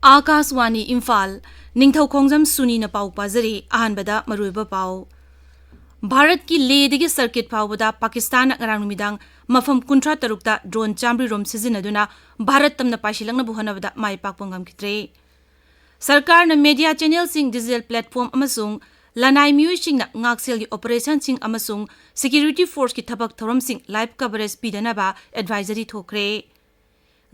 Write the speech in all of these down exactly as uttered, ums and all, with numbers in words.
ꯑꯥꯀꯥꯁꯋꯥꯅꯤ ꯏꯝꯐꯥꯜ, ꯅꯤꯡꯊꯧ ꯈꯣꯡꯖꯝ ꯁꯨꯅꯤꯅ ꯄꯥꯎ ꯄꯥꯖꯔꯤ꯫ ꯑꯍꯥꯟꯕꯗ ꯃꯔꯨꯑꯣꯏꯕ ꯄꯥꯎ꯫ ꯚꯥꯔꯠꯀꯤ ꯂꯦꯗꯒꯤ ꯁꯔꯀꯤꯠ ꯐꯥꯎꯕꯗ ꯄꯥꯀꯤꯁꯇꯥꯟꯅ ꯉꯔꯥꯡ ꯅꯨꯃꯤꯗꯥꯡ ꯃꯐꯝ ꯀꯨꯟꯊ꯭ꯔꯥ ꯇꯔꯨꯛꯇ ꯗ꯭ꯔꯣꯟ ꯆꯥꯃꯔꯤ ꯔꯣꯝ ꯁꯤꯖꯤꯟꯅꯗꯨꯅ ꯚꯥꯔꯠ ꯇꯝꯅ ꯄꯥꯏꯁꯤꯜꯂꯛꯅꯕ ꯍꯣꯠꯅꯕꯗ ꯃꯥꯏ ꯄꯥꯛꯄ ꯉꯝꯈꯤꯗ꯭ꯔꯦ꯫ ꯁꯔꯀꯥꯔꯅ ꯃꯦꯗꯤꯌꯥ ꯆꯦꯅꯦꯜꯁꯤꯡ, ꯗꯤꯖꯤꯇꯦꯜ ꯄ꯭ꯂꯦꯠꯐꯣꯝ ꯑꯃꯁꯨꯡ ꯂꯅꯥꯏ ꯃꯤꯑꯣꯏꯁꯤꯡꯅ ꯉꯥꯛꯁꯦꯜꯒꯤ ꯑꯣꯄꯔꯦꯁꯟꯁꯤꯡ ꯑꯃꯁꯨꯡ ꯁꯦꯀ꯭ꯌꯨꯔꯤꯇꯤ ꯐꯣꯔꯁꯀꯤ ꯊꯕꯛ ꯊꯧꯔꯝꯁꯤꯡ ꯂꯥꯏꯚ ꯀꯚꯔꯦꯖ ꯄꯤꯗꯅꯕ ꯑꯦꯗꯚꯥꯏꯖꯔꯤ ꯊꯣꯛꯈ꯭ꯔꯦ꯫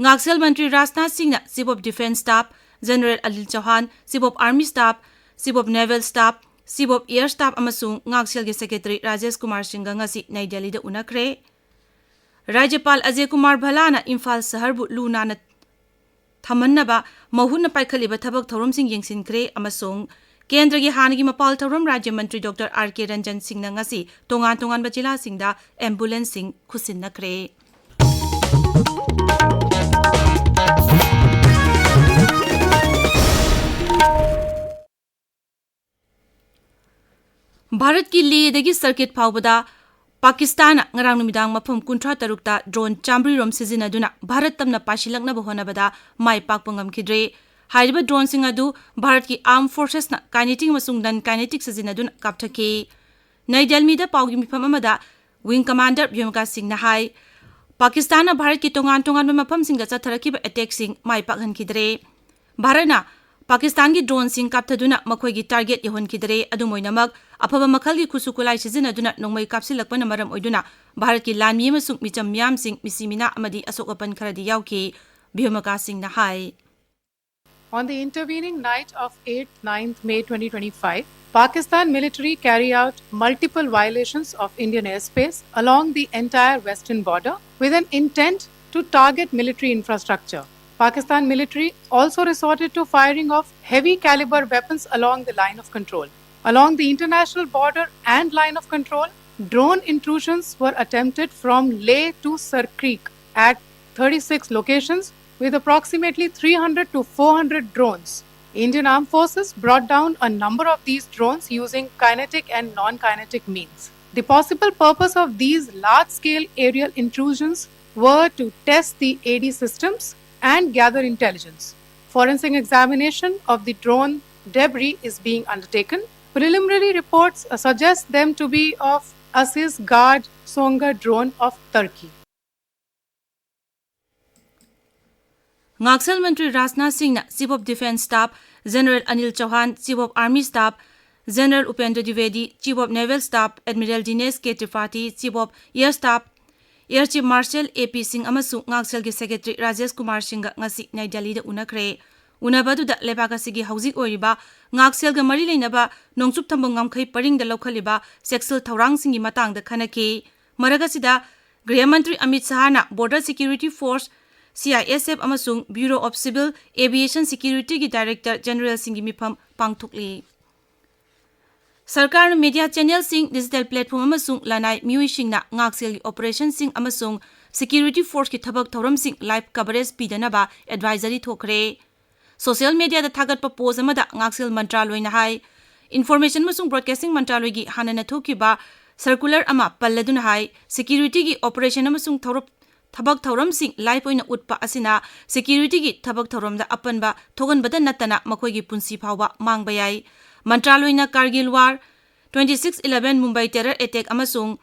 ꯉꯥꯛꯁꯦꯜ ꯃꯟꯇ꯭ꯔꯤ ꯔꯥꯖꯅꯥꯊ ꯁꯤꯡꯅ Chief of Defence Staff General Anil Chauhan, Chief of Army Staff, Chief of Naval Staff, Chief of Air Staff ꯑꯃꯁꯨꯡ ꯉꯥꯛꯁꯦꯜꯒꯤ ꯁꯦꯀ꯭ꯔꯦꯇꯔꯤ ꯔꯥꯖꯦꯁ ꯀꯨꯃꯥꯔ ꯁꯤꯡꯒ ꯉꯁꯤ ꯅꯩ ꯗꯦꯜꯂꯤꯗ ꯎꯅꯈ꯭ꯔꯦ꯫ ꯔꯥꯖ꯭ꯌꯄꯥꯜ ꯑꯖꯌ ꯀꯨꯃꯥꯔ ꯚꯜꯂꯥꯅ ꯏꯝꯐꯥꯜ ꯁꯍꯔꯕꯨ ꯂꯨ ꯅꯥꯟꯅ ꯊꯝꯍꯟꯅꯕ ꯃꯍꯨꯠꯅ ꯄꯥꯏꯈꯠꯂꯤꯕ ꯊꯕꯛ ꯊꯧꯔꯝꯁꯤꯡ ꯌꯦꯡꯁꯤꯟꯈ꯭ꯔꯦ ꯑꯃꯁꯨꯡ ꯀꯦꯟꯗ꯭ꯔꯒꯤ ꯍꯥꯟꯅꯒꯤ ꯃꯄꯥꯜ ꯊꯧꯔꯝ ꯔꯥꯖ꯭ꯌ ꯃꯟꯇ꯭ꯔꯤ ꯗꯣꯛꯇꯔ ꯑꯥꯔ ꯀꯦ ꯔꯟꯖꯟ ꯁꯤꯡꯅ ꯉꯁꯤ ꯇꯣꯉꯥꯟ ꯇꯣꯉꯥꯟꯕ ꯖꯤꯂꯥꯁꯤꯡꯗ ꯑꯦꯝꯕꯨꯂꯦꯟꯁꯁꯤꯡ ꯈꯨꯠꯁꯤꯟꯅꯈ꯭ꯔꯦ꯫ ꯚꯥꯔꯠꯀꯤ ꯂꯦꯗꯒꯤ ꯁꯔꯀꯤꯠ ꯐꯥꯎꯕꯗ ꯄꯥꯀꯤꯁꯇꯥꯟꯅ ꯉꯔꯥꯡ ꯅꯨꯃꯤꯗꯥꯡ ꯃꯐꯝ ꯀꯨꯟꯊ꯭ꯔꯥ ꯇꯔꯨꯛꯇ ꯗ꯭ꯔꯣꯟ ꯆꯥꯃꯔꯤ ꯔꯣꯝ ꯁꯤꯖꯤꯟꯅꯗꯨꯅ ꯚꯥꯔꯠ ꯇꯝꯅ ꯄꯥꯏꯁꯤꯜꯂꯛꯅꯕ ꯍꯣꯠꯅꯕꯗ ꯃꯥꯏ ꯄꯥꯛꯄ ꯉꯝꯈꯤꯗ꯭ꯔꯦ꯫ ꯍꯥꯏꯔꯤꯕ ꯗ꯭ꯔꯣꯟꯁꯤꯡ ꯑꯗꯨ ꯚꯥꯔꯠꯀꯤ ꯑꯥꯔꯝ ꯐꯣꯔꯁꯦꯁꯅ ꯀꯥꯏꯅꯦꯇꯤꯛ ꯑꯃꯁꯨꯡ ꯅꯟ ꯀꯥꯏꯅꯦꯇꯤꯛ ꯁꯤꯖꯤꯟꯅꯗꯨꯅ ꯀꯥꯞꯊꯈꯤ꯫ ꯅꯩ ꯗꯦꯜꯂꯤꯗ ꯄꯥꯎꯒꯤ ꯃꯤꯐꯝ ꯑꯃꯗ ꯋꯤꯡ ꯀꯃꯥꯟꯗꯔ ꯚ꯭ꯌꯣꯃꯤꯀꯥ ꯁꯤꯡꯅ ꯍꯥꯏ, ꯄꯥꯀꯤꯁꯇꯥꯟꯅ ꯚꯥꯔꯠꯀꯤ ꯇꯣꯉꯥꯟ ꯇꯣꯉꯥꯟꯕ ꯃꯐꯝꯁꯤꯡꯗ ꯆꯠꯊꯔꯛꯈꯤꯕ ꯑꯦꯇꯦꯛꯁꯤꯡ ꯃꯥꯏ ꯄꯥꯛꯍꯟꯈꯤꯗ꯭ꯔꯦ꯫ ꯚꯥꯔꯠꯅ ꯄꯥꯀꯤꯁꯇꯥꯟꯒꯤ ꯗ꯭ꯔꯣꯟꯁꯤꯡ ꯀꯥꯞꯊꯗꯨꯅ ꯃꯈꯣꯏꯒꯤ ꯇꯥꯔꯒꯦꯠ ꯌꯧꯍꯟꯈꯤꯗ꯭ꯔꯦ꯫ ꯑꯗꯨꯝ ꯑꯣꯏꯅꯃꯛ, ꯑꯐꯕ ꯃꯈꯜꯒꯤ ꯈꯨꯠꯁꯨ ꯈꯨꯠꯂꯥꯏ ꯁꯤꯖꯤꯟꯅꯗꯨꯅ ꯅꯣꯡꯃꯩ ꯀꯥꯞꯁꯤꯜꯂꯛꯄꯅ ꯃꯔꯝ ꯑꯣꯏꯗꯨꯅ ꯚꯥꯔꯠꯀꯤ ꯂꯥꯟꯃꯤ ꯑꯃꯁꯨꯡ ꯃꯤꯆꯝ ꯃꯤꯌꯥꯝꯁꯤꯡ ꯃꯤꯁꯤ ꯃꯤꯅꯥ ꯑꯃꯗꯤ ꯑꯁꯣꯛ ꯑꯄꯟ ꯈꯔꯗꯤ ꯌꯥꯎꯈꯤ, ꯚ꯭ꯌꯣꯃꯤꯀꯥ ꯁꯤꯡꯅ ꯍꯥꯏ꯫ On the intervening night of eighth, ninth May twenty twenty-five, Pakistan military carry out multiple violations of Indian airspace along the entire western border with an intent to target military infrastructure. Pakistan military also resorted to firing of heavy caliber weapons along the line of control. Along the international border and line of control, drone intrusions were attempted from Leh to Sir Creek at thirty-six locations with approximately three hundred to four hundred drones. Indian Armed Forces brought down a number of these drones using kinetic and non-kinetic means. The possible purpose of these large-scale aerial intrusions were to test the A D systems and gather intelligence. Forensic examination of the drone debris is being undertaken. Preliminary reports, uh, suggest them to be of Aziz Guard Songa drone of Turkey. ꯉꯥꯛꯁꯦꯜ ꯃꯟꯇ꯭ꯔꯤ ꯔꯥꯖꯅꯥꯊ ꯁꯤꯡꯅ Chief of Defence Staff General Anil Chauhan, Chief of Army Staff General Upendra Dwivedi, Chief of Naval Staff Admiral Dinesh K Tripathi, Chief of Air Staff Air Chief Marshal A P Singh ꯑꯃꯁꯨꯡ ꯉꯥꯛꯁꯦꯜꯒꯤ Secretary Rajesh Kumar ꯁꯤꯡꯒ ꯉꯁꯤ new ꯗꯦꯜꯂꯤꯗ ꯎꯅꯈ꯭ꯔꯦ꯫ ꯎꯅꯕ ꯑꯗꯨꯗ ꯂꯩꯕꯥꯛ ꯑꯁꯤꯒꯤ ꯍꯧꯖꯤꯛ ꯑꯣꯏꯔꯤꯕ ꯉꯥꯛꯁꯦꯜꯒ ꯃꯔꯤ ꯂꯩꯅꯕ ꯅꯣꯡꯆꯨꯞ ꯊꯪꯕ ꯉꯝꯈꯩ ꯄꯔꯤꯡꯗ ꯂꯧꯈꯠꯂꯤꯕ ꯆꯦꯛꯁꯤꯜ ꯊꯧꯔꯥꯡꯁꯤꯡꯒꯤ ꯃꯇꯥꯡꯗ ꯈꯟꯅꯈꯤ꯫ ꯃꯔꯛ ꯑꯁꯤꯗ ꯒ꯭ꯔꯤꯍ ꯃꯟꯇ꯭ꯔꯤ Amit ꯁꯍꯥꯅ Border Security Force, C I S F, ꯑꯃꯁꯨꯡ Bureau of Civil Aviation Security ꯒꯤ Director General ꯁꯤꯡꯒꯤ ꯃꯤꯐꯝ ꯄꯥꯡꯊꯣꯛꯂꯤ꯫ ꯁꯔꯀꯥꯔꯅ media channel ꯁꯤꯡ, digital platform ꯑꯃꯁꯨꯡ ꯂꯅꯥꯏ ꯃꯤꯑꯣꯏꯁꯤꯡꯅ ꯉꯥꯛꯁꯦꯜꯒꯤ operation ꯁꯤꯡ ꯑꯃꯁꯨꯡ security force ꯀꯤ ꯊꯕꯛ ꯊꯧꯔꯝꯁꯤꯡ live coverage ꯄꯤꯗꯅꯕ advisory ꯊꯣꯛꯈ꯭ꯔꯦ꯫ Social media ꯗ ꯊꯥꯒꯠꯄ post ꯑꯃꯗ ꯉꯥꯛꯁꯦꯜ ꯃꯟꯇ꯭ꯔꯥꯂꯣꯏꯅ ꯍꯥꯏ, Information ꯑꯃꯁꯨꯡ Broadcasting ꯃꯟꯇ꯭ꯔꯥꯂꯣꯏꯒꯤ ꯍꯥꯟꯅꯅ ꯊꯣꯛꯈꯤꯕ circular ꯑꯃ ꯄꯜꯂꯗꯨꯅ ꯍꯥꯏ, security ꯒꯤ operation ꯑꯃꯁꯨꯡ ꯊꯧꯔꯞ-, ꯊꯕꯛ ꯊꯧꯔꯝꯁꯤꯡ live ꯑꯣꯏꯅ ꯎꯠꯄ ꯑꯁꯤꯅ security ꯒꯤ ꯊꯕꯛ ꯊꯧꯔꯝꯗ ꯑꯄꯟꯕ ꯊꯣꯛꯍꯟꯕꯗ ꯅꯠꯇꯅ ꯃꯈꯣꯏꯒꯤ ꯄꯨꯟꯁꯤ ꯐꯥꯎꯕ ꯃꯥꯡꯕ ꯌꯥꯏ꯫ ꯃꯟꯇ꯭ꯔꯥꯂꯣꯏꯅ Kargil War, twenty six eleven Mumbai terror attack ꯑꯃꯁꯨꯡ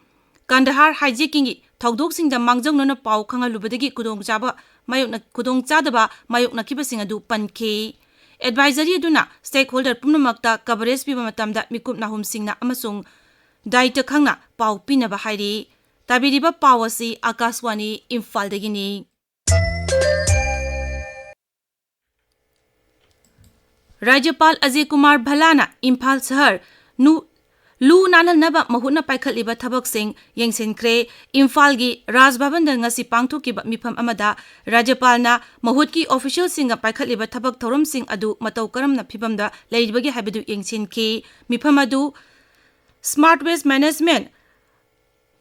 ꯀꯟꯗꯍꯥꯔ hijacking ꯒꯤ ꯊꯧꯗꯣꯛꯁꯤꯡꯗ ꯃꯥꯡꯖꯧꯅꯅ ꯄꯥꯎ ꯈꯪꯍꯜꯂꯨꯕꯗꯒꯤ ꯈꯨꯗꯣꯡꯆꯥꯕ ꯃꯥꯌꯣꯛꯅ-, ꯈꯨꯗꯣꯡꯆꯥꯗꯕ ꯃꯥꯌꯣꯛꯅꯈꯤꯕꯁꯤꯡ ꯑꯗꯨ ꯄꯟꯈꯤ꯫ Advisory ꯑꯗꯨꯅ stakeholder ꯄꯨꯝꯅꯃꯛꯇ coverage ꯄꯤꯕ ꯃꯇꯝꯗ ꯃꯤꯀꯨꯞ ꯅꯥꯍꯨꯝꯁꯤꯡꯅ ꯑꯃꯁꯨꯡ ꯗꯥꯏꯇ ꯈꯪꯅ ꯄꯥꯎ ꯄꯤꯅꯕ ꯍꯥꯏꯔꯤ꯫ ꯇꯥꯕꯤꯔꯤꯕ ꯄꯥꯎ ꯑꯁꯤ ꯑꯥꯀꯥꯁꯋꯥꯅꯤ ꯏꯝꯐꯥꯜꯗꯒꯤꯅꯤ꯫ ꯔꯥꯖ꯭ꯌꯄꯥꯜ ꯑꯖꯌ ꯀꯨꯃꯥꯔ ꯚꯜꯂꯥꯅ ꯏꯝꯐꯥꯜ ꯁꯍꯔ ꯅꯨ-, ꯂꯨ ꯅꯥꯟꯍꯟꯅꯕ ꯃꯍꯨꯠꯅ ꯄꯥꯏꯈꯠꯂꯤꯕ ꯊꯕꯛꯁꯤꯡ ꯌꯦꯡꯁꯤꯟꯈ꯭ꯔꯦ꯫ ꯏꯝꯐꯥꯜꯒꯤ ꯔꯥꯖ ꯚꯕꯟꯗ ꯉꯁꯤ ꯄꯥꯡꯊꯣꯛꯈꯤꯕ ꯃꯤꯐꯝ ꯑꯃꯗ ꯔꯥꯖ꯭ꯌꯄꯥꯜꯅ ꯃꯍꯨꯠꯀꯤ official ꯁꯤꯡꯒ ꯄꯥꯏꯈꯠꯂꯤꯕ ꯊꯕꯛ ꯊꯧꯔꯝꯁꯤꯡ ꯑꯗꯨ ꯃꯇꯧ ꯀꯔꯝꯅ ꯐꯤꯕꯝꯗ ꯂꯩꯔꯤꯕꯒꯦ ꯍꯥꯏꯕꯗꯨ ꯌꯦꯡꯁꯤꯟꯈꯤ꯫ ꯃꯤꯐꯝ ꯑꯗꯨ smart waste management,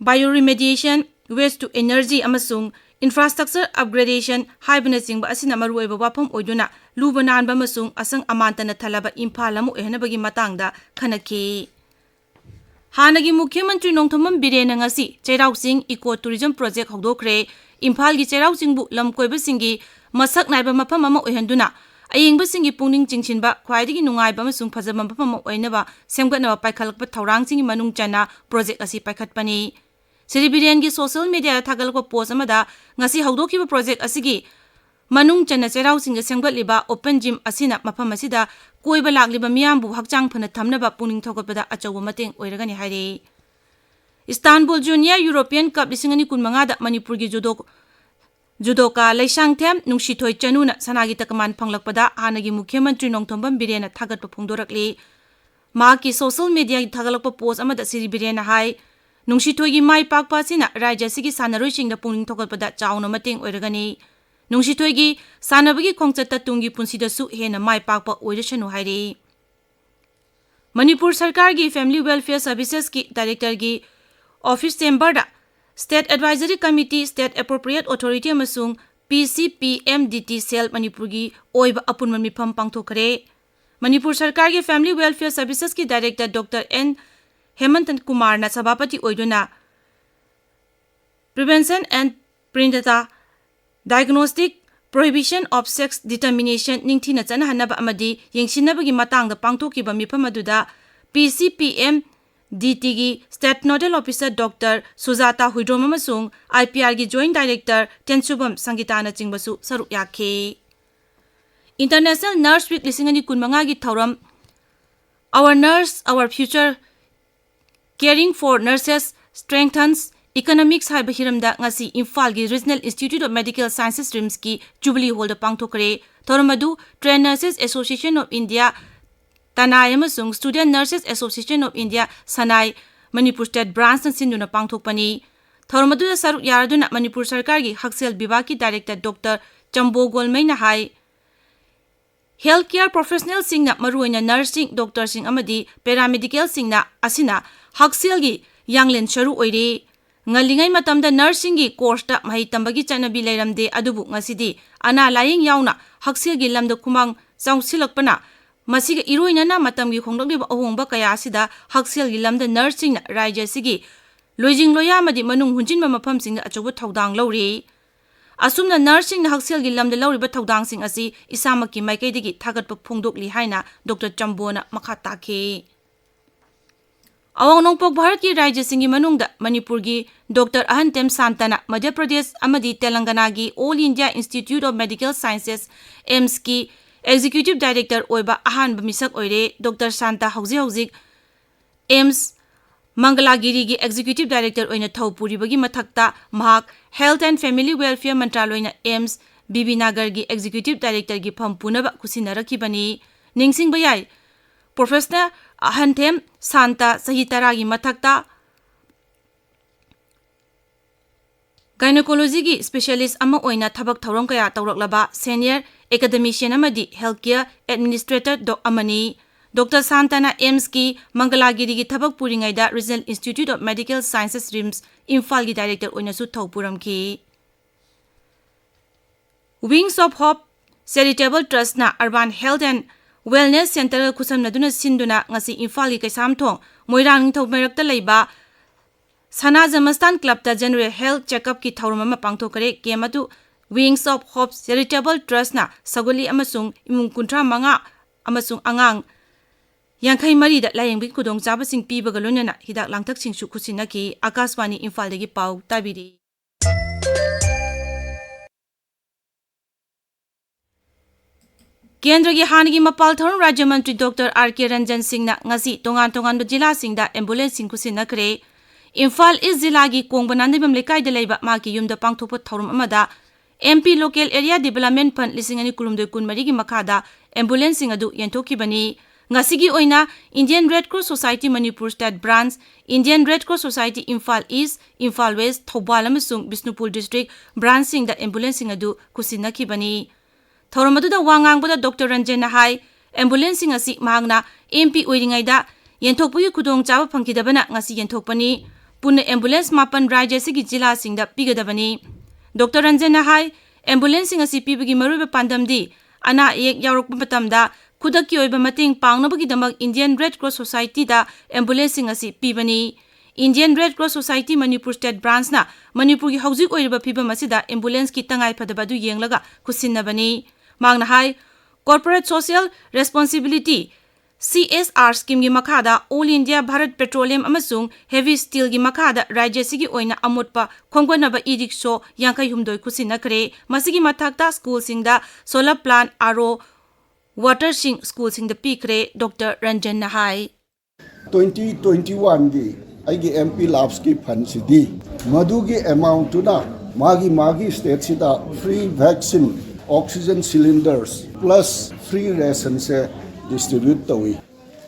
bioremediation, waste to energy ꯑꯃꯁꯨꯡ infrastructure upgradation ꯍꯥꯏꯕꯅꯆꯤꯡꯕ ꯑꯁꯤꯅ ꯃꯔꯨꯑꯣꯏꯕ ꯋꯥꯐꯝ ꯑꯣꯏꯗꯨꯅ ꯂꯨꯕ ꯅꯥꯟꯕ ꯑꯃꯁꯨꯡ ꯑꯁꯪ ꯑꯃꯥꯟꯇꯅ ꯊꯜꯂꯕ ꯏꯝꯐꯥꯜ ꯑꯃ ꯑꯣꯏꯍꯟꯅꯕꯒꯤ ꯃꯇꯥꯡꯗ ꯈꯟꯅꯈꯤ꯫ ꯍꯥꯟꯅꯒꯤ ꯃꯨꯈ꯭ꯌ ꯃꯟꯇ꯭ꯔꯤ ꯅꯣꯡꯊꯣꯝꯕꯝ ꯕꯤꯔꯦꯟꯅ ꯉꯁꯤ ꯆꯩꯔꯥꯎ ꯆꯤꯡ eco tourism project ꯍꯧꯗꯣꯛꯈ꯭ꯔꯦ꯫ ꯏꯝꯐꯥꯜꯒꯤ ꯆꯩꯔꯥꯎ ꯆꯤꯡꯕꯨ ꯂꯝ ꯀꯣꯏꯕꯁꯤꯡꯒꯤ ꯃꯁꯛ ꯅꯥꯏꯕ ꯃꯐꯝ ꯑꯃ ꯑꯣꯏꯍꯟꯗꯨꯅ ꯑꯌꯦꯡꯕꯁꯤꯡꯒꯤ ꯄꯨꯛꯅꯤꯡ ꯆꯤꯡꯁꯤꯟꯕ, ꯈ꯭ꯋꯥꯏꯗꯒꯤ ꯅꯨꯡꯉꯥꯏꯕ ꯑꯃꯁꯨꯡ ꯐꯖꯕ ꯃꯐꯝ ꯑꯃ ꯑꯣꯏꯅꯕ ꯁꯦꯝꯒꯠꯅꯕ ꯄꯥꯏꯈꯠꯂꯛꯄ ꯊꯧꯔꯥꯡꯁꯤꯡꯒꯤ ꯃꯅꯨꯡ ꯆꯟꯅ ꯄ꯭ꯔꯣꯖꯦꯛ ꯑꯁꯤ ꯄꯥꯏꯈꯠꯄꯅꯤ꯫ ꯁ꯭ꯔꯤ ꯕꯤꯔꯦꯟꯒꯤ ꯁꯣꯁꯤꯌꯦꯜ ꯃꯤꯗꯤꯌꯥꯗ ꯊꯥꯒꯠꯂꯛꯄ ꯄꯣꯁ ꯑꯃꯗ, ꯉꯁꯤ ꯍꯧꯗꯣꯛꯈꯤꯕ ꯄ꯭ꯔꯣꯖꯦꯛ ꯑꯁꯤꯒꯤ ꯃꯅꯨꯡ ꯆꯟꯅ ꯆꯩꯔꯥꯎ ꯆꯤꯡꯗ ꯁꯦꯝꯒꯠꯂꯤꯕ ꯑꯣꯄꯟ ꯖꯤꯝ ꯑꯁꯤꯅ ꯃꯐꯝ ꯑꯁꯤꯗ ꯀꯣꯏꯕ ꯂꯥꯛꯂꯤꯕ ꯃꯤꯌꯥꯝꯕꯨ ꯍꯛꯆꯥꯡ ꯐꯅ ꯊꯝꯅꯕ ꯄꯨꯛꯅꯤꯡ ꯊꯧꯒꯠꯄꯗ ꯑꯆꯧꯕ ꯃꯇꯦꯡ ꯑꯣꯏꯔꯒꯅꯤ ꯍꯥꯏꯔꯤ꯫ ꯏꯁꯇꯥꯟꯕꯨꯜ ꯖꯨꯅꯤꯌꯔ ꯌꯨꯔꯣꯄꯤꯌꯟ ꯀꯞ ꯂꯤꯁꯤꯡ ꯑꯅꯤ ꯀꯨꯟꯃꯉꯥꯗ ꯃꯅꯤꯄꯨꯔꯒꯤ ꯖꯨꯗꯣ, ꯖꯨꯗꯣꯀꯥ ꯂꯩꯁꯥꯡꯊꯦꯝ ꯅꯨꯡꯁꯤꯊꯣꯏ ꯆꯅꯨꯅ ꯁꯅꯥꯒꯤ ꯇꯀꯃꯥꯟ ꯐꯪꯂꯛꯄꯗ ꯍꯥꯟꯅꯒꯤ ꯃꯨꯈ꯭ꯌ ꯃꯟꯇ꯭ꯔꯤ ꯅꯣꯡꯊꯣꯝꯕꯝ ꯕꯤꯔꯦꯟꯅ ꯊꯥꯒꯠꯄ ꯐꯣꯡꯗꯣꯔꯛꯂꯤ꯫ ꯃꯍꯥꯛꯀꯤ ꯁꯣꯁꯤꯌꯦꯜ ꯃꯤꯗꯤꯌꯥꯒꯤ ꯊꯥꯒꯠꯂꯛꯄ ꯄꯣꯁ ꯑꯃꯗ ꯁ꯭ꯔꯤ ꯕꯤꯔꯦꯟꯅ ꯍꯥꯏ, ꯅꯨꯡꯁꯤꯊꯣꯏꯒꯤ ꯃꯥꯏ ꯄꯥꯛꯄ ꯑꯁꯤꯅ ꯔꯥꯖ꯭ꯌ ꯑꯁꯤꯒꯤ ꯁꯥꯟꯅꯔꯣꯏꯁꯤꯡꯗ ꯄꯨꯛꯅꯤꯡ ꯊꯧꯒꯠꯄꯗ ꯆꯥꯎꯅ ꯃꯇꯦꯡ ꯑꯣꯏꯔꯒꯅꯤ꯫ ꯅꯨꯡꯁꯤꯊꯣꯏꯒꯤ ꯁꯥꯟꯅꯕꯒꯤ ꯈꯣꯡꯆꯠꯇ ꯇꯨꯡꯒꯤ ꯄꯨꯟꯁꯤꯗꯁꯨ ꯍꯦꯟꯅ ꯃꯥꯏ ꯄꯥꯛꯄ ꯑꯣꯏꯔꯁꯅꯨ ꯍꯥꯏꯔꯤ꯫ ꯃꯅꯤꯄꯨꯔ ꯁꯔꯀꯥꯔꯒꯤ ꯐꯦꯃꯤꯂꯤ ꯋꯦꯜꯐꯤꯌꯔ ꯁꯔꯚꯤꯁꯦꯁꯀꯤ ꯗꯥꯏꯔꯦꯛꯇꯔꯒꯤ ꯑꯣꯐꯤꯁ ꯆꯦꯝꯕꯔꯗ State Advisory Committee, State Appropriate Authority ꯑꯃꯁꯨꯡ P C P M D T cell ꯃꯅꯤꯄꯨꯔꯒꯤ ꯑꯣꯏꯕ ꯑꯄꯨꯟꯕ ꯃꯤꯐꯝ ꯄꯥꯡꯊꯣꯛꯈ꯭ꯔꯦ꯫ ꯃꯅꯤꯄꯨꯔ ꯁꯔꯀꯥꯔꯒꯤ ꯐꯦꯃꯤꯂꯤ ꯋꯦꯜꯐꯤꯌꯔ ꯁꯔꯚꯤꯁꯦꯁꯀꯤ ꯗꯥꯏꯔꯦꯛꯇꯔ ꯗꯣꯛꯇꯔ ꯑꯦꯟ ꯍꯦꯃꯟꯇꯟ ꯀꯨꯃꯥꯔꯅ ꯁꯚꯥꯄꯇꯤ ꯑꯣꯏꯗꯨꯅ Prevention and Prenatal Diagnostic, Prohibition of Sex Determination ꯅꯤꯡꯊꯤꯅ ꯆꯠꯅꯍꯟꯅꯕ ꯑꯃꯗꯤ ꯌꯦꯡꯁꯤꯟꯅꯕꯒꯤ ꯃꯇꯥꯡꯗ ꯄꯥꯡꯊꯣꯛꯈꯤꯕ ꯃꯤꯐꯝ ꯑꯗꯨꯗ P C P M D T ꯒꯤ State Nodal Officer doctor Sujata Huidrom ꯑꯃꯁꯨꯡ I P R ꯒꯤ Joint Director ꯇꯦꯟꯁꯨꯕꯝ ꯁꯪꯒꯤꯇꯥꯅꯆꯤꯡꯕꯁꯨ ꯁꯔꯨꯛ ꯌꯥꯈꯤ꯫ International Nurse Week ꯂꯤꯁꯤꯡ ꯑꯅꯤ ꯀꯨꯟꯃꯉꯥꯒꯤ ꯊꯧꯔꯝ Our Nurse, Our Future, Caring for Nurses Strengthens Economics ꯍꯥꯏꯕ ꯍꯤꯔꯝꯗ ꯉꯁꯤ ꯏꯝꯐꯥꯜꯒꯤ Regional Institute of Medical Sciences, RIMSꯀꯤ Jubilee Hallꯗ ꯄꯥꯡꯊꯣꯛꯈ꯭ꯔꯦ꯫ ꯊꯧꯔꯝ ꯑꯗꯨ Trained Nurses Association of India, ꯇꯅꯥꯏ, ꯑꯃꯁꯨꯡ Student Nurses Association of India, ꯁꯅꯥꯏ, Manipur State Branchꯅ ꯁꯤꯟꯗꯨꯅ ꯄꯥꯡꯊꯣꯛꯄꯅꯤ꯫ ꯊꯧꯔꯝ ꯑꯗꯨꯗ ꯁꯔꯨꯛ ꯌꯥꯔꯗꯨꯅ ꯃꯅꯤꯄꯨꯔ ꯁꯔꯀꯥꯔꯒꯤ ꯍꯛꯁꯦꯜ ꯕꯤꯚꯥꯒꯀꯤ Director ꯗꯣꯛꯇꯔ ꯆꯝꯕꯣ ꯒꯣꯜꯃꯩꯅ ꯍꯥꯏ, Health care professionalꯁꯤꯡꯅ, ꯃꯔꯨꯑꯣꯏꯅ ꯅꯔꯁꯁꯤꯡ, ꯗꯣꯛꯇꯔꯁꯤꯡ ꯑꯃꯗꯤ ꯄꯦꯔꯥꯃꯦꯗꯤꯀꯦꯜꯁꯤꯡꯅ ꯑꯁꯤꯅ ꯍꯛꯁꯦꯜꯒꯤ ꯌꯥꯡꯂꯦꯟ ꯁꯔꯨ ꯑꯣꯏꯔꯤ꯫ ꯉꯜꯂꯤꯉꯩ ꯃꯇꯝꯗ ꯅꯔꯁꯁꯤꯡꯒꯤ ꯀꯣꯔꯁꯇ ꯃꯍꯩ ꯇꯝꯕꯒꯤ ꯆꯠꯅꯕꯤ ꯂꯩꯔꯝꯗꯦ, ꯑꯗꯨꯕꯨ ꯉꯁꯤꯗꯤ ꯑꯅꯥ ꯂꯥꯌꯦꯡ ꯌꯥꯎꯅ ꯍꯛꯁꯦꯜꯒꯤ ꯂꯝꯗ ꯈꯨꯃꯥꯡ ꯆꯥꯎꯁꯤꯜꯂꯛꯄꯅ, ꯃꯁꯤꯒ ꯏꯔꯣꯏꯅꯅ ꯃꯇꯝꯒꯤ ꯍꯣꯡꯂꯛꯂꯤꯕ ꯑꯍꯣꯡꯕ ꯀꯌꯥ ꯑꯁꯤꯗ ꯍꯛꯁꯦꯜꯒꯤ ꯂꯝꯗ ꯅꯔꯁꯁꯤꯡꯅ ꯔꯥꯖ꯭ꯌ ꯑꯁꯤꯒꯤ ꯂꯣꯏꯖꯤꯡ ꯂꯣꯌꯥ ꯑꯃꯗꯤ ꯃꯅꯨꯡ ꯍꯨꯟꯖꯤꯟꯕ ꯃꯐꯝꯁꯤꯡꯗ ꯑꯆꯧꯕ ꯊꯧꯗꯥꯡ ꯂꯧꯔꯤ꯫ ꯑꯁꯨꯝꯅ ꯅꯔꯁꯁꯤꯡꯅ ꯍꯛꯁꯦꯜꯒꯤ ꯂꯝꯗ ꯂꯧꯔꯤꯕ ꯊꯧꯗꯥꯡꯁꯤꯡ ꯑꯁꯤ ꯏꯁꯥꯃꯛꯀꯤ ꯃꯥꯏꯀꯩꯗꯒꯤ ꯊꯥꯒꯠꯄ ꯐꯣꯡꯗꯣꯛꯂꯤ ꯍꯥꯏꯅ ꯗꯣꯛꯇꯔ ꯆꯝꯕꯣꯅ ꯃꯈꯥ ꯇꯥꯈꯤ꯫ ꯑꯋꯥꯡ ꯅꯣꯡꯄꯣꯛ ꯚꯥꯔꯠꯀꯤ ꯔꯥꯖ꯭ꯌꯁꯤꯡꯒꯤ ꯃꯅꯨꯡꯗ ꯃꯅꯤꯄꯨꯔꯒꯤ ꯗꯣꯛꯇꯔ ꯑꯍꯟꯊꯦꯝ ꯁꯥꯟꯇꯅ ꯃꯙ꯭ꯌ ꯄ꯭ꯔꯗꯦꯁ ꯑꯃꯗꯤ ꯇꯦꯂꯪꯒꯅꯥꯒꯤ All India Institute of Medical Sciences, AIIMSꯀꯤ Executive Director ꯑꯣꯏꯕ ꯑꯍꯥꯟꯕ ꯃꯤꯁꯛ ꯑꯣꯏꯔꯦ꯫ ꯗꯣꯛꯇꯔ ꯁꯥꯟꯇ ꯍꯧꯖꯤꯛ ꯍꯧꯖꯤꯛ AIIMS ꯃꯪꯒꯂꯥꯒꯤꯔꯤꯒꯤ Executive Director ꯑꯣꯏꯅ ꯊꯧ ꯄꯨꯔꯤꯕꯒꯤ ꯃꯊꯛꯇ ꯃꯍꯥꯛ Health and Family Welfare ꯃꯟꯇ꯭ꯔꯥꯂꯣꯏꯅ AIIMS ꯕꯤꯕꯤꯅꯥꯒꯔꯒꯤ Executive Directorꯒꯤ ꯐꯝ ꯄꯨꯅꯕ ꯈꯨꯠꯁꯤꯟꯅꯔꯛꯈꯤꯕꯅꯤ꯫ ꯅꯤꯡꯁꯤꯡꯕ ꯌꯥꯏ, ꯄ꯭ꯔꯣꯐꯦꯁꯅꯔ ꯑꯍꯟꯊꯦꯝ ꯁꯥꯟꯇ ꯆꯍꯤ ꯇꯔꯥꯒꯤ ꯃꯊꯛꯇ Gynecologyꯒꯤ specialist ꯑꯃ ꯑꯣꯏꯅ ꯊꯕꯛ ꯊꯧꯔꯝ ꯀꯌꯥ ꯇꯧꯔꯛꯂꯕ senior academician ꯑꯃꯗꯤ healthcare administrator ꯗꯣ ꯑꯃꯅꯤ꯫ ꯗꯣꯛꯇꯔ ꯁꯥꯟꯇꯅ AIIMSꯀꯤ ꯃꯪꯒꯂꯥꯒꯤꯔꯤꯒꯤ ꯊꯕꯛ ꯄꯨꯔꯤꯉꯩꯗ Regional Institute of Medical Sciences, RIMS, ꯏꯝꯐꯥꯜꯒꯤ Director ꯑꯣꯏꯅꯁꯨ ꯊꯧ ꯄꯨꯔꯝꯈꯤ꯫ Wings of Hope Charitable Trustꯅ Urban Health and Wellness Centreꯒ ꯈꯨꯠꯁꯝꯅꯗꯨꯅ ꯁꯤꯟꯗꯨꯅ ꯉꯁꯤ ꯏꯝꯐꯥꯜꯒꯤ ꯀꯩꯁꯥꯝꯊꯣꯡ ꯃꯣꯏꯔꯥꯡ ꯅꯤꯡꯊꯧ ꯃꯥꯏꯔꯛꯇ ꯂꯩꯕ ꯁꯅꯥ ꯖꯃꯁꯇꯥꯟ ꯀ꯭ꯂꯕꯇ General Health Checkupꯀꯤ ꯊꯧꯔꯝ ꯑꯃ ꯄꯥꯡꯊꯣꯛꯈ꯭ꯔꯦ꯫ ꯀꯦꯝ ꯑꯗꯨ Wings of Hope Charitable Trustꯅ ꯁꯒꯣꯜꯂꯤ ꯑꯃꯁꯨꯡ ꯏꯃꯨꯡ ꯀꯨꯟꯊ꯭ꯔꯥ ꯃꯉꯥ ꯑꯃꯁꯨꯡ ꯑꯉꯥꯡ ꯌꯥꯡꯈꯩ ꯃꯔꯤꯗ ꯂꯥꯌꯦꯡꯕꯒꯤ ꯈꯨꯗꯣꯡꯆꯥꯕꯁꯤꯡ ꯄꯤꯕꯒ ꯂꯣꯏꯅꯅ ꯍꯤꯗꯥꯛ ꯂꯥꯡꯊꯛꯁꯤꯡꯁꯨ ꯈꯨꯠꯁꯤꯟꯅꯈꯤ꯫ ꯑꯥꯀꯥꯁꯕꯥꯅꯤ ꯏꯝꯐꯥꯜꯗꯒꯤ ꯄꯥꯎ ꯇꯥꯕꯤꯔꯤ꯫ ꯀꯦꯟꯗ꯭ꯔꯒꯤ ꯍꯥꯟꯅꯒꯤ ꯃꯄꯥꯜ ꯊꯧꯔꯝ ꯔꯥꯖ꯭ꯌ ꯃꯟꯇ꯭ꯔꯤ ꯗꯣꯛꯇꯔ ꯑꯥꯔ ꯀꯦ ꯔꯟꯖꯟ ꯁꯤꯡꯅ ꯉꯁꯤ ꯇꯣꯉꯥꯟ ꯇꯣꯉꯥꯟꯕ ꯖꯤꯂꯥꯁꯤꯡꯗ ꯑꯦꯝꯕꯨꯂꯦꯟꯁꯁꯤꯡ ꯈꯨꯠꯁꯤꯟꯅꯈ꯭ꯔꯦ꯫ ꯏꯝꯐꯥꯜ ꯏꯁ ꯖꯤꯂꯥꯒꯤ ꯀꯣꯡꯕ ꯅꯥꯟꯗꯩꯕꯝ ꯂꯩꯀꯥꯏꯗ ꯂꯩꯕ ꯃꯍꯥꯛꯀꯤ ꯌꯨꯝꯗ ꯄꯥꯡꯊꯣꯛꯄ ꯊꯧꯔꯝ ꯑꯃꯗ MP Local Area Development Fund ꯂꯤꯁꯤꯡ ꯑꯅꯤ ꯀꯨꯟꯍꯨꯝꯗꯣꯏ ꯀꯨꯟꯃꯔꯤꯒꯤ ꯃꯈꯥꯗ ꯑꯦꯝꯕꯨꯂꯦꯟꯁꯁꯤꯡ ꯑꯗꯨ ꯌꯦꯟꯊꯣꯛꯈꯤꯕꯅꯤ꯫ ꯉꯁꯤꯒꯤ ꯑꯣꯏꯅ Indian Red Cross Society Manipur State Branch, Indian Red Cross Society Imphal East, Imphal West, Thoubal ꯑꯃꯁꯨꯡ ꯕꯤꯁꯅꯨꯄꯨꯔ district branchꯁꯤꯡꯗ ꯑꯦꯝꯕꯨꯂꯦꯟꯁꯁꯤꯡ ꯑꯗꯨ ꯈꯨꯠꯁꯤꯟꯅꯈꯤꯕꯅꯤ꯫ ꯊꯧꯔꯝ ꯑꯗꯨꯗ ꯋꯥ ꯉꯥꯡꯕꯗ ꯗꯣꯛꯇꯔ ꯔꯟꯖꯟꯅ ꯍꯥꯏ, ꯑꯦꯝꯕꯨꯂꯦꯟꯁꯁꯤꯡ ꯑꯁꯤ ꯃꯍꯥꯛꯅ MP ꯑꯣꯏꯔꯤꯉꯩꯗ ꯌꯦꯟꯊꯣꯛꯄꯒꯤ ꯈꯨꯗꯣꯡꯆꯥꯕ ꯐꯪꯈꯤꯗꯕꯅ ꯉꯁꯤ ꯌꯦꯟꯊꯣꯛꯄꯅꯤ꯫ ꯄꯨꯟꯅ ꯑꯦꯝꯕꯨꯂꯦꯟꯁ ꯃꯥꯄꯟ ꯔꯥꯖ꯭ꯌ ꯑꯁꯤꯒꯤ ꯖꯤꯂꯥꯁꯤꯡꯗ ꯄꯤꯒꯗꯕꯅꯤ꯫ ꯗꯣꯛꯇꯔ ꯔꯟꯖꯟꯅ ꯍꯥꯏ, ꯑꯦꯝꯕꯨꯂꯦꯟꯁꯁꯤꯡ ꯑꯁꯤ ꯄꯤꯕꯒꯤ ꯃꯔꯨꯑꯣꯏꯕ ꯄꯥꯟꯗꯝꯗꯤ ꯑꯅꯥ ꯑꯌꯦꯛ ꯌꯥꯎꯔꯛꯄ ꯃꯇꯝꯗ ꯈꯨꯗꯛꯀꯤ ꯑꯣꯏꯕ ꯃꯇꯦꯡ ꯄꯥꯡꯅꯕꯒꯤꯗꯃꯛ Indian Red Cross Societyꯗ ꯑꯦꯝꯕꯨꯂꯦꯟꯁꯁꯤꯡ ꯑꯁꯤ ꯄꯤꯕꯅꯤ꯫ Indian Red Cross Society Manipur State Branch ꯅ ꯃꯅꯤꯄꯨꯔꯒꯤ ꯍꯧꯖꯤꯛ ꯑꯣꯏꯔꯤꯕ ꯐꯤꯕꯝ ꯑꯁꯤꯗ ambulance ꯀꯤ ꯇꯉꯥꯏ ꯐꯗꯕ ꯑꯗꯨ ꯌꯦꯡꯂꯒ ꯈꯨꯠꯁꯤꯟꯅꯕꯅꯤ꯫ ꯃꯍꯥꯛꯅ ꯍꯥꯏ, Corporate Social Responsibility, C S R scheme ꯒꯤ ꯃꯈꯥꯗ All India Bharat Petroleum ꯑꯃꯁꯨꯡ Heavy Steel ꯒꯤ ꯃꯈꯥꯗ ꯔꯥꯖ꯭ꯌ ꯑꯁꯤꯒꯤ ꯑꯣꯏꯅ ꯑꯃꯣꯠꯄ ꯈꯣꯝꯒꯠꯅꯕ e-rickshaw ꯌꯥꯡꯈꯩ ꯍꯨꯝꯗꯣꯏ ꯈꯨꯠꯁꯤꯟꯅꯈ꯭ꯔꯦ꯫ ꯃꯁꯤꯒꯤ ꯃꯊꯛꯇ school ꯁꯤꯡꯗ solar plant, R O water ꯁꯤꯡ school ꯁꯤꯡꯗ ꯄꯤꯈ꯭ꯔꯦ, Doctor ꯔꯟꯖꯟꯅ ꯍꯥꯏ꯫ Twenty twenty-one ꯒꯤ ꯑꯩꯒꯤ M P LAFS ꯀꯤ fund ꯁꯤꯗꯤ ꯃꯗꯨꯒꯤ amount ꯇꯨꯅ ꯃꯥꯒꯤ ꯃꯥꯒꯤ state ꯁꯤꯗ free vaccine, oxygen cylinders plus free ration ꯁꯦ distribute ꯇꯧꯏ꯫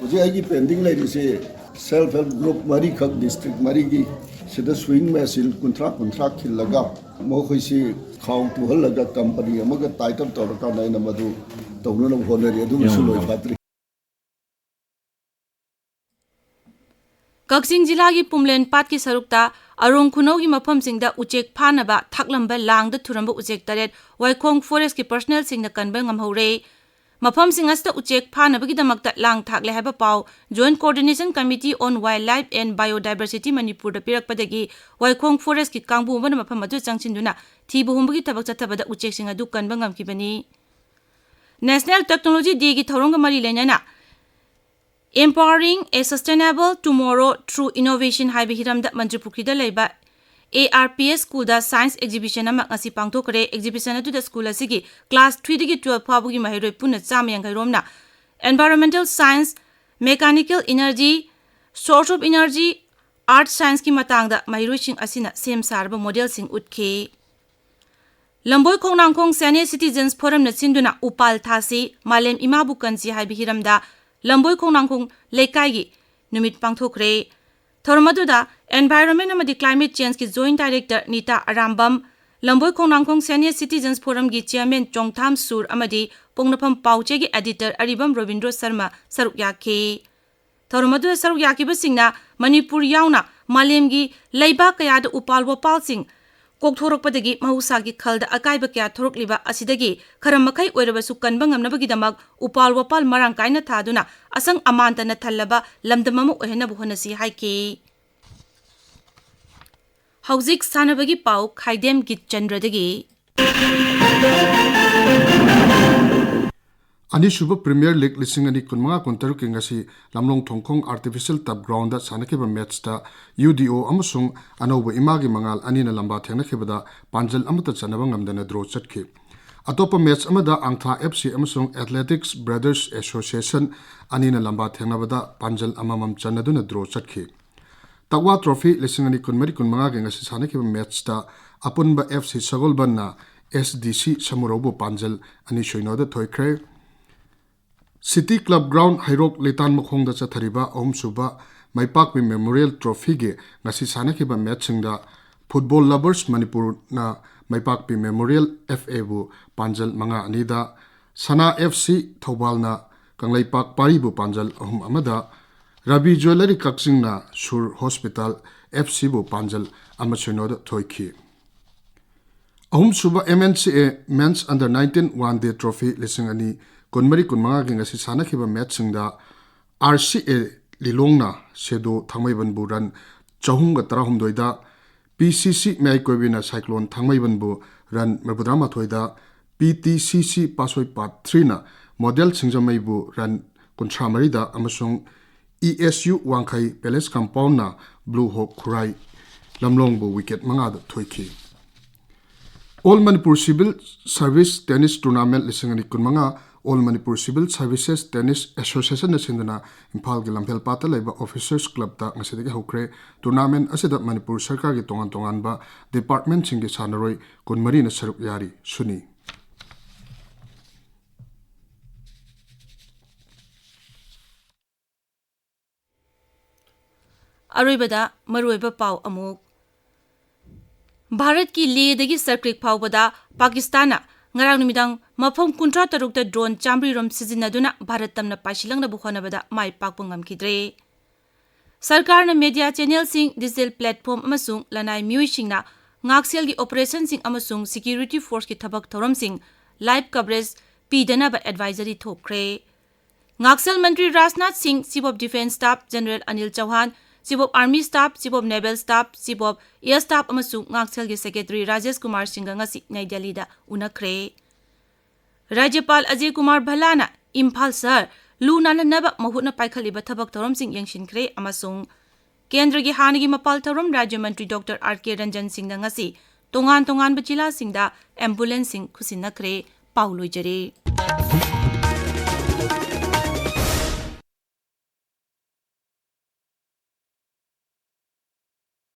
ꯍꯧꯖꯤꯛ ꯑꯩꯒꯤ pending ꯂꯩꯔꯤꯁꯤ self help group ꯃꯔꯤꯈꯛ, district ꯃꯔꯤꯒꯤ, ꯁꯤꯗ sewing machine ꯀꯨꯟꯊ꯭ꯔꯥ ꯀꯨꯟꯊ꯭ꯔꯥ ꯈꯤꯜꯂꯒ ꯃꯈꯣꯏꯁꯤ ꯈꯥꯎ ꯇꯨꯍꯜꯂꯒ company ꯑꯃꯒ tie up ꯇꯧꯔꯀꯥꯟꯗ ꯑꯩꯅ ꯃꯗꯨ ꯇꯧꯅꯅꯕ ꯍꯣꯠꯅꯔꯤ꯫ ꯑꯗꯨꯃꯁꯨ ꯂꯣꯏꯐꯥꯠꯇ꯭ꯔꯤ꯫ ꯀꯛꯆꯤꯡ ꯖꯤꯂꯥꯒꯤ ꯄꯨꯝꯂꯦꯟ ꯄꯥꯠꯀꯤ ꯁꯔꯨꯛꯇ ꯑꯔꯣꯡ ꯈꯨꯅꯧꯒꯤ ꯃꯐꯝꯁꯤꯡꯗ ꯎꯆꯦꯛ ꯐꯥꯅꯕ ꯊꯥꯛꯂꯝꯕ ꯂꯥꯡꯗ ꯊꯨꯔꯝꯕ ꯎꯆꯦꯛ ꯇꯔꯦꯠ ꯋꯥꯏꯈꯣꯡ forest ꯀꯤ personnel ꯁꯤꯡꯅ ꯀꯟꯕ ꯉꯝꯍꯧꯔꯦ꯫ ꯃꯐꯝꯁꯤꯡ ꯑꯁꯤꯗ ꯎꯆꯦꯛ ꯐꯥꯅꯕꯒꯤꯗꯃꯛꯇ ꯂꯥꯡ ꯊꯥꯛꯂꯦ ꯍꯥꯏꯕ ꯄꯥꯎ Joint Coordination Committee on Wildlife and Biodiversity ꯃꯅꯤꯄꯨꯔꯗ ꯄꯤꯔꯛꯄꯗꯒꯤ ꯋꯥꯏꯈꯣꯡ forest ꯀꯤ ꯀꯥꯡꯕꯨ ꯑꯃꯅ ꯃꯐꯝ ꯑꯗꯨꯗ ꯆꯪꯁꯤꯟꯗꯨꯅ ꯊꯤꯕ ꯍꯨꯝꯕꯒꯤ ꯊꯕꯛ ꯆꯠꯊꯕꯗ ꯎꯆꯦꯛꯁꯤꯡ ꯑꯗꯨ ꯀꯟꯕ ꯉꯝꯈꯤꯕꯅꯤ꯫ National Technology Day ꯒꯤ ꯊꯧꯔꯝꯒ ꯃꯔꯤ ꯂꯩꯅꯅ Empowering a Sustainable Tomorrow Through Innovation ꯍꯥꯏꯕ ꯍꯤꯔꯝꯗ ꯃꯟꯇ꯭ꯔꯤꯄꯨꯈ꯭ꯔꯤꯗ ꯂꯩꯕ A R P S school the science exhibition ꯑꯃ ꯉꯁꯤ ꯄꯥꯡꯊꯣꯛꯈ꯭ꯔꯦ꯫ Exhibition ꯑꯗꯨꯗ school ꯑꯁꯤꯒꯤ class three ꯗꯒꯤ twelve ꯐꯥꯎꯕꯒꯤ ꯃꯍꯩꯔꯣꯏ ꯄꯨꯟꯅ ꯆꯥꯝꯃ ꯌꯥꯡꯈꯩ ꯔꯣꯝꯅ environmental science, mechanical energy, source of energy, earth science ꯀꯤ ꯃꯇꯥꯡꯗ ꯃꯍꯩꯔꯣꯏꯁꯤꯡ ꯑꯁꯤꯅ ꯁꯦꯝ ꯁꯥꯔꯕ model ꯁꯤꯡ ꯎꯠꯈꯤ꯫ ꯂꯝꯕꯣꯏ ꯈꯣꯡꯅꯥꯡꯈꯣꯡ Senior Citizens Forum ꯅ ꯁꯤꯟꯗꯨꯅ ꯎꯄꯥꯜ ꯊꯥꯁꯤ, ꯃꯥꯂꯦꯝ ꯏꯃꯥꯕꯨ ꯀꯟꯁꯤ ꯍꯥꯏꯕ ꯍꯤꯔꯝꯗ ꯂꯝꯕꯣꯏ ꯈꯣꯡꯅꯥꯡꯈꯣꯡ ꯂꯩꯀꯥꯏꯒꯤ ꯅꯨꯃꯤꯠ ꯄꯥꯡꯊꯣꯛꯈ꯭ꯔꯦ꯫ ꯊꯧꯔꯝ ꯑꯗꯨꯗ Environment ꯑꯃꯗꯤ Climate Change ꯀꯤ Joint Director ꯅꯤꯇꯥ ꯑꯔꯥꯝꯕꯝ, ꯂꯝꯕꯣꯏ ꯈꯣꯡꯅꯥꯡꯈꯣꯡ Senior Citizens Forum ꯒꯤ Chairman ꯆꯣꯡꯊꯥꯝ ꯁꯨꯔ ꯑꯃꯗꯤ ꯄꯣꯛꯅꯐꯝ ꯄꯥꯎꯆꯦꯒꯤ Editor ꯑꯔꯤꯕꯝ ꯔꯣꯕꯤꯟꯗ꯭ꯔꯣ ꯁꯔꯃ ꯁꯔꯨꯛ ꯌꯥꯈꯤ꯫ ꯊꯧꯔꯝ ꯑꯗꯨꯗ ꯁꯔꯨꯛ ꯌꯥꯈꯤꯕꯁꯤꯡꯅ ꯃꯅꯤꯄꯨꯔ ꯌꯥꯎꯅ ꯃꯥꯂꯦꯝꯒꯤ ꯂꯩꯕꯥꯛ ꯀꯌꯥꯗ ꯎꯄꯥꯜ ꯋꯥꯄꯥꯜꯁꯤꯡ ꯀꯣꯛꯊꯣꯔꯛꯄꯗꯒꯤ ꯃꯍꯧꯁꯥꯒꯤ ꯈꯜꯗ ꯑꯀꯥꯏꯕ ꯀꯌꯥ ꯊꯣꯔꯛꯂꯤꯕ ꯑꯁꯤꯗꯒꯤ ꯈꯔ ꯃꯈꯩ ꯑꯣꯏꯔꯕꯁꯨ ꯀꯟꯕ ꯉꯝꯅꯕꯒꯤꯗꯃꯛ ꯎꯄꯥꯜ ꯋꯥꯄꯥꯜ ꯃꯔꯥꯡ ꯀꯥꯏꯅ ꯊꯥꯗꯨꯅ ꯑꯁꯪ ꯑꯃꯥꯟꯇꯅ ꯊꯜꯂꯕ ꯂꯝꯗꯝ ꯑꯃ ꯑꯣꯏꯍꯟꯅꯕ ꯍꯣꯠꯅꯁꯤ ꯍꯥꯏꯈꯤ꯫ ꯍꯧꯖꯤꯛ ꯁꯥꯟꯅꯕꯒꯤ ꯄꯥꯎ ꯈꯥꯏꯗꯦꯝ ꯒꯤꯠꯆꯟꯗ꯭ꯔꯗꯒꯤ꯫ ꯑꯅꯤꯁꯨꯕ ꯄ꯭ꯔꯤꯃꯤꯌꯔ ꯂꯤꯒ ꯂꯤꯁꯤꯡ ꯑꯅꯤ ꯀꯨꯟꯃꯉꯥ ꯀꯨꯟꯇꯔꯨꯛꯀꯤ ꯉꯁꯤ ꯂꯝꯂꯣꯡ ꯊꯣꯡꯈꯣꯡ ꯑꯥꯔꯇꯤꯐꯤꯁꯤꯌꯦꯜ ꯇꯔꯐ ꯒ꯭ꯔꯥꯎꯟꯗ ꯁꯥꯟꯅꯈꯤꯕ ꯃꯦꯠꯁꯇ ꯌꯨ ꯗꯤ ꯑꯣ ꯑꯃꯁꯨꯡ ꯑꯅꯧꯕ ꯏꯃꯥꯒꯤ ꯃꯉꯥꯜ ꯑꯅꯤꯅ ꯂꯝꯕꯥ ꯊꯦꯡꯅꯈꯤꯕꯗ ꯄꯥꯟꯖꯜ ꯑꯃꯠꯇ ꯆꯟꯅꯕ ꯉꯝꯗꯅ ꯗ꯭ꯔꯣ ꯆꯠꯈꯤ꯫ ꯑꯇꯣꯞꯄ ꯃꯦꯠꯁ ꯑꯃꯗ ꯑꯪꯊꯥ ꯑꯦꯐ ꯁꯤ ꯑꯃꯁꯨꯡ ꯑꯦꯊꯂꯦꯇꯤꯛꯁ ꯕ꯭ꯔꯗꯔꯁ ꯑꯦꯁꯣꯁꯤꯌꯦꯁꯟ ꯑꯅꯤꯅ ꯂꯝꯕꯥ ꯊꯦꯡꯅꯕꯗ ꯄꯥꯟꯖꯜ ꯑꯃꯃꯝ ꯆꯟꯅꯗꯨꯅ ꯗ꯭ꯔꯣ ꯆꯠꯈꯤ꯫ ꯇꯛꯋꯥ ꯇ꯭ꯔꯣꯐꯤ ꯂꯤꯁꯤꯡ ꯑꯅꯤ ꯀꯨꯟꯃꯔꯤ ꯀꯨꯟꯃꯉꯥꯒꯤ ꯉꯁꯤ ꯁꯥꯟꯅꯈꯤꯕ ꯃꯦꯠꯁꯇ ꯑꯄꯨꯟꯕ ꯑꯦꯐ ꯁꯤ ꯁꯒꯣꯜꯕꯟꯅ ꯑꯦꯁ ꯗꯤ ꯁꯤ ꯁꯃꯨꯔꯧꯕꯨ ꯄꯥꯟꯖꯜ ꯑꯅꯤ ꯁꯣꯏꯅꯣꯗ ꯊꯣꯏꯈ꯭ꯔꯦ꯫ ꯁꯤꯇꯤ ꯀ꯭ꯂꯕ ꯒ꯭ꯔꯥꯎꯟ ꯍꯩꯔꯣꯛ ꯂꯤꯇꯥꯟ ꯃꯈꯣꯡꯗ ꯆꯠꯊꯔꯤꯕ ꯑꯍꯨꯝꯁꯨꯕ ꯃꯩꯄꯥꯛꯄꯤ ꯃꯦꯃꯣꯔꯤꯌꯦꯜ ꯇ꯭ꯔꯣꯐꯤꯒꯤ ꯉꯁꯤ ꯁꯥꯟꯅꯈꯤꯕ ꯃꯦꯠꯁꯁꯤꯡꯗ ꯐꯨꯠꯕꯣꯜ ꯂꯚꯔꯁ ꯃꯅꯤꯄꯨꯔꯅ ꯃꯩꯄꯥꯛꯄꯤ ꯃꯦꯃꯣꯔꯤꯌꯦꯜ ꯑꯦꯐ ꯑꯦꯕꯨ ꯄꯥꯟꯖꯜ ꯃꯉꯥ ꯑꯅꯤꯗ, ꯁꯅꯥ ꯑꯦꯐ ꯁꯤ ꯊꯧꯕꯥꯜꯅ ꯀꯪꯂꯩꯄꯥꯛ ꯄꯥꯔꯤꯕꯨ ꯄꯥꯟꯖꯜ ꯑꯍꯨꯝ ꯑꯃꯗ, ꯔꯕꯤ ꯖ꯭ꯋꯦꯂꯔꯤ ꯀꯛꯆꯤꯡꯅ ꯁꯨꯔ ꯍꯣꯁꯄꯤꯇꯥꯜ ꯑꯦꯐ ꯁꯤꯕꯨ ꯄꯥꯟꯖꯜ ꯑꯃ ꯁꯣꯏꯅꯣꯗ ꯊꯣꯏꯈꯤ꯫ ꯑꯍꯨꯝꯁꯨꯕ M N C A men's under nineteen one day trophy ꯂꯤꯁꯤꯡ ꯑꯅꯤ ꯀꯨꯟꯃꯔꯤ ꯀꯨꯟꯃꯉꯥꯒꯤ ꯉꯁꯤ ꯁꯥꯟꯅꯈꯤꯕ ꯃꯦꯠꯁꯁꯤꯡꯗ ꯑꯥꯔ ꯁꯤ ꯑꯦ ꯂꯤꯂꯣꯡꯅ ꯁꯦꯗꯣ ꯊꯥꯡꯃꯩꯕꯟꯕꯨ ꯔꯟ ꯆꯍꯨꯝꯒ ꯇꯔꯥꯍꯨꯝꯗꯣꯏꯗ, ꯄꯤ ꯁꯤ ꯁꯤ ꯃꯌꯥꯏ ꯀꯣꯏꯕꯤꯅ ꯁꯥꯏꯀ꯭ꯂꯣꯟ ꯊꯥꯡꯃꯩꯕꯟꯕꯨ ꯔꯟ ꯃꯔꯤꯐꯨꯇꯔꯥꯃꯥꯊꯣꯏꯗ, ꯄꯤ ꯇꯤ ꯁꯤ ꯁꯤ ꯄꯥꯁꯣꯏ ꯄꯥꯠ ꯊ꯭ꯔꯤꯅ ꯃꯣꯗꯦꯜ ꯁꯤꯡꯖꯃꯩꯕꯨ ꯔꯟ ꯀꯨꯟꯊ꯭ꯔꯥ ꯃꯔꯤꯗ ꯑꯃꯁꯨꯡ E S U Wangkhei palace ꯀꯝꯄꯥꯎꯟꯅ ꯕ꯭ꯂꯨ ꯍꯣꯛ ꯈꯨꯔꯥꯏ ꯂꯝꯂꯣꯡꯕꯨ ꯋꯤꯀꯦꯠ ꯃꯉꯥꯗ ꯊꯣꯏꯈꯤ꯫ All Manipur civil service tennis tournament ꯂꯤꯁꯤꯡ ꯑꯅꯤ ꯀꯨꯟꯃꯉꯥ all Manipur civil services tennis ꯑꯦꯁꯣꯁꯤꯌꯦꯁꯟꯅ ꯁꯤꯟꯗꯨꯅ ꯏꯝꯐꯥꯜꯒꯤ ꯂꯝꯐꯦꯜ ꯄꯥꯠꯇ ꯂꯩꯕ ꯑꯣꯐꯤꯁꯔꯁ ꯀ꯭ꯂꯕꯇ ꯉꯁꯤꯗꯒꯤ ꯍꯧꯈ꯭ꯔꯦ꯫ ꯇꯨꯔꯅꯥꯃꯦꯟꯠ ꯑꯁꯤꯗ ꯃꯅꯤꯄꯨꯔ ꯁꯔꯀꯥꯔꯒꯤ ꯇꯣꯉꯥꯟ ꯇꯣꯉꯥꯟꯕ ꯗꯤꯄꯥꯔꯠꯃꯦꯟꯠꯁꯤꯡꯒꯤ ꯁꯥꯟꯅꯔꯣꯏ ꯀꯨꯟꯃꯔꯤꯅ ꯁꯔꯨꯛ ꯌꯥꯔꯤ꯫ ꯁꯨꯅꯤ꯫ ꯑꯔꯣꯏꯕꯗ ꯃꯔꯨꯑꯣꯏꯕ ꯄꯥꯎ ꯑꯃꯨꯛ꯫ ꯚꯥꯔꯠꯀꯤ ꯂꯦꯗꯒꯤ ꯁꯔꯀ꯭ꯔꯤꯛ ꯐꯥꯎꯕꯗ ꯄꯥꯀꯤꯁꯇꯥꯟꯅ ꯉꯔꯥꯡ ꯅꯨꯃꯤꯗꯥꯡ ꯃꯐꯝ ꯀꯨꯟꯊ꯭ꯔꯥ ꯇꯔꯨꯛꯇ ꯗ꯭ꯔꯣꯟ ꯆꯥꯃꯔꯤ ꯔꯣꯝ ꯁꯤꯖꯤꯟꯅꯗꯨꯅ ꯚꯥꯔꯠ ꯇꯝꯅ ꯄꯥꯏꯁꯤꯜꯂꯛꯅꯕ ꯍꯣꯠꯅꯕꯗ ꯃꯥꯏ ꯄꯥꯛꯄ ꯉꯝꯈꯤꯗ꯭ꯔꯦ꯫ ꯁꯔꯀꯥꯔꯅ ꯃꯦꯗꯤꯌꯥ ꯆꯦꯅꯦꯜꯁꯤꯡ, ꯗꯤꯖꯤꯇꯦꯜ ꯄ꯭ꯂꯦꯠꯐꯣꯝ ꯑꯃꯁꯨꯡ ꯂꯅꯥꯏ ꯃꯤꯑꯣꯏꯁꯤꯡꯅ ꯉꯥꯛꯁꯦꯜꯒꯤ ꯑꯣꯄꯔꯦꯁꯟꯁꯤꯡ ꯑꯃꯁꯨꯡ ꯁꯦꯀ꯭ꯌꯨꯔꯤꯇꯤ ꯐꯣꯔꯁꯀꯤ ꯊꯕꯛ ꯊꯧꯔꯝꯁꯤꯡ ꯂꯥꯏꯚ ꯀꯚꯔꯦꯖ ꯄꯤꯗꯅꯕ ꯑꯦꯗꯚꯥꯏꯖꯔꯤ ꯊꯣꯛꯈ꯭ꯔꯦ꯫ ꯉꯥꯛꯁꯦꯜ ꯃꯟꯇ꯭ꯔꯤ Rajnath Singh, chief of defence staff general Anil Chauhan, Chief of Army Staff, Chief of Naval Staff, Chief of Air Staff ꯑꯃꯁꯨꯡ ꯉꯥꯛꯁꯦꯜꯒꯤ Secretary ꯔꯥꯖꯦꯁ ꯀꯨꯃꯥꯔ ꯁꯤꯡꯒ ꯉꯁꯤ ꯅ꯭ꯌꯨ ꯗꯦꯜꯂꯤꯗ ꯎꯅꯈ꯭ꯔꯦ꯫ ꯔꯥꯖ꯭ꯌꯄꯥꯜ ꯑꯖꯌ ꯀꯨꯃꯥꯔ ꯚꯜꯂꯥꯅ ꯏꯝꯐꯥꯜ ꯁꯍꯔ ꯂꯨ ꯅꯥꯜꯍꯟꯅꯕ ꯃꯍꯨꯠꯅ ꯄꯥꯏꯈꯠꯂꯤꯕ ꯊꯕꯛ ꯊꯧꯔꯝꯁꯤꯡ ꯌꯦꯡꯁꯤꯟꯈ꯭ꯔꯦ ꯑꯃꯁꯨꯡ ꯀꯦꯟꯗ꯭ꯔꯒꯤ ꯍꯥꯟꯅꯒꯤ ꯃꯄꯥꯜ ꯊꯧꯔꯝ ꯔꯥꯖ꯭ꯌ ꯃꯟꯇ꯭ꯔꯤ ꯗꯣꯛꯇꯔ ꯑꯥꯔ ꯀꯦ ꯔꯟꯖꯟ ꯁꯤꯡꯅ ꯉꯁꯤ ꯇꯣꯉꯥꯟ ꯇꯣꯉꯥꯟꯕ ꯖꯤꯂꯥꯁꯤꯡꯗ ꯑꯦꯝꯕꯨꯂꯦꯟꯁꯁꯤꯡ ꯈꯨꯠꯁꯤꯟꯅꯈ꯭ꯔꯦ꯫ ꯄꯥꯎ ꯂꯣꯏꯖꯔꯦ꯫